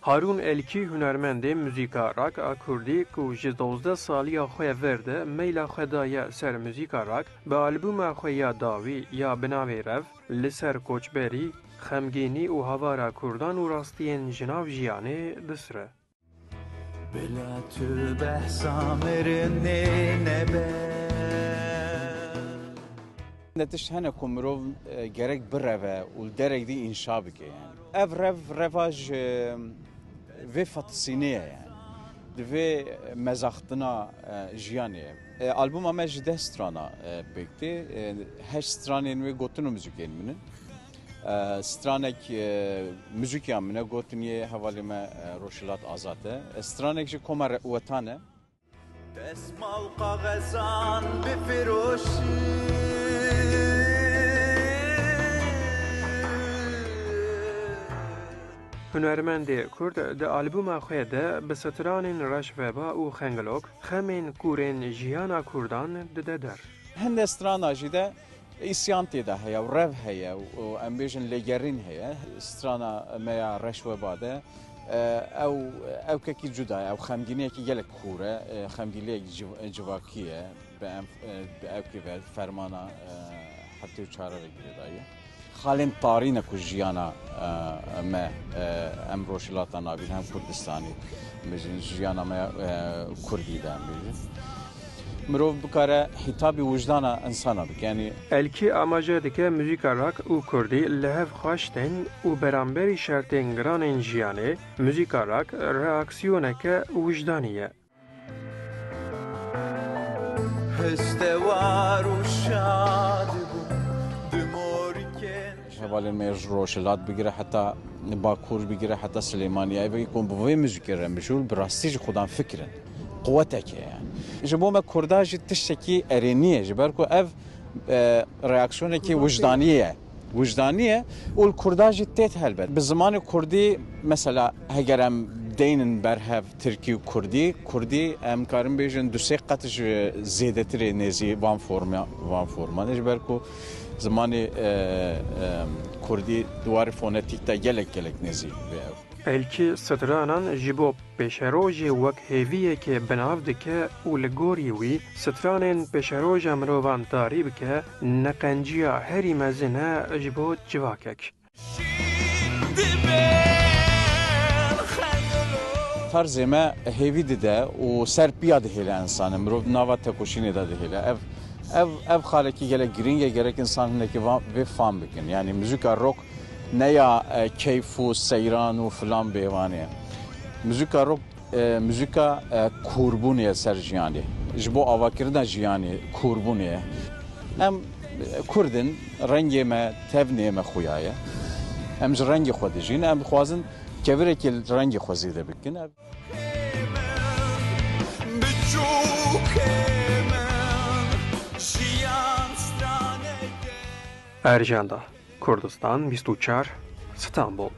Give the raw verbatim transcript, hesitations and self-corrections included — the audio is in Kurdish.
Harûn Elkî hunermendê muzîka rock a kurdî ku ji dozdeh saliya xwe vir de meyla xwe daye ser muzîka rock, bi albûma xwe ya dawî ya bi navê Rev, li ser koçberî, xemgînî û havara kurdan û rastiyên ji nav jiyanê disire. Bila tu behsa mirinê nebe. Ne tişt hene ku mirov, e, gerek bireve û li derek dî înşa bike yani. Ev rev, reva ji vê fetisînê ye yani. Di vê mezaxtina, e, jiyanê ye. E, albûma me ji deh strana, e, pêk tê. E, heşt stranên wê gotin û muzîkên min in. E, stranek, e, muzîkiya min e, gotin yê hevalê me, e, Rojhilat Azad e. E, stranek jî koma re-, wetan e. Destmal kaxezan bifiroşin. Hunermendê Kurd di albûma xwe de bi stranên reşveba û xengilok xemên kûrên jiyana Kurdan dide der. Hinde strana jî de îsyan tê de heye û rev heye û, û em bêjin lêgerîn heye. Strana me ya Reşweba de, e, ew, ew kekî cuda ye, ew xemgîniyekî gelek kûr e, e, xemgîniyek civ-, civakî ye, bi em, e, bi ew kê ve fermana, e, heftê û çar ve girêdayî ye. Xalên tarî ne ku jiyana, e, me, e, em rojhilata nabîn hem Kurdistanî, em bêjin jiyana me, e, Kurdî de em bêjin. Mirov bikare hitabî wijdana insana bike. Yanî Elkî amaje dike muzîka rock û kurdî li hev xweş tên û beramberî şertên giranên jiyanê, muzîka rock reaksiyoneke wijdanî ye. Hestewar û şad bû, di morikên Hevalên me ji Rojhilat bigire heta Bakur bigire heta Silêmaniyê. Ev ku bi vê muzîkê re mijûl bi rastî ji xudan fikir in. Quwetek e yani. Ji bo me Kurda jî tiştekî erênî ye. Ji ber ku ev, e, reaksiyonekî wijdanî ye. Wijdanî ye û li Kurda jî têt helbet. Bi zimanê Kurdî mesela heger em deynin ber hev Tirkî û Kurdî, Kurdî em karin bêjin du sê qet ji zêdetirê nêzî van forma, van forman e. Ji ber ku zimanê, e, e, Kurdî di warê fonetîk de gelek gelek nêzî vê ew. Elkî stranan ji bo pêşerojê wek hêviyekê bi nav dike û li gorî wî stranên pêşeroja mirovan tarî bike, neqenciya herî mezin e ji bo civakek. Tarzê me hêvî dide û ser piya dihêle insane. Mirov di nava tekoşînê de dihêle. Ev, ev, ev xalekî gelek girîng e, gerek insan hinekî va-, vê fam bikin. Yanî muzîka rock ne ya, e, keyf û seyran û filan bêvan e. Muzîka rock, e, muzîka, e, kûrbûnê ye ser jiyanê. Ji bo avakirina jiyanê kûrbûnê ye. Em, e, Kurd in, rengê me, tevnê me xuya ye. Em ji rengê xwe dijîn, em dixwazin kevirekê li rengê xwe zêde bikin. Erjanda, Kurdistan bîst û çar, Stenbol.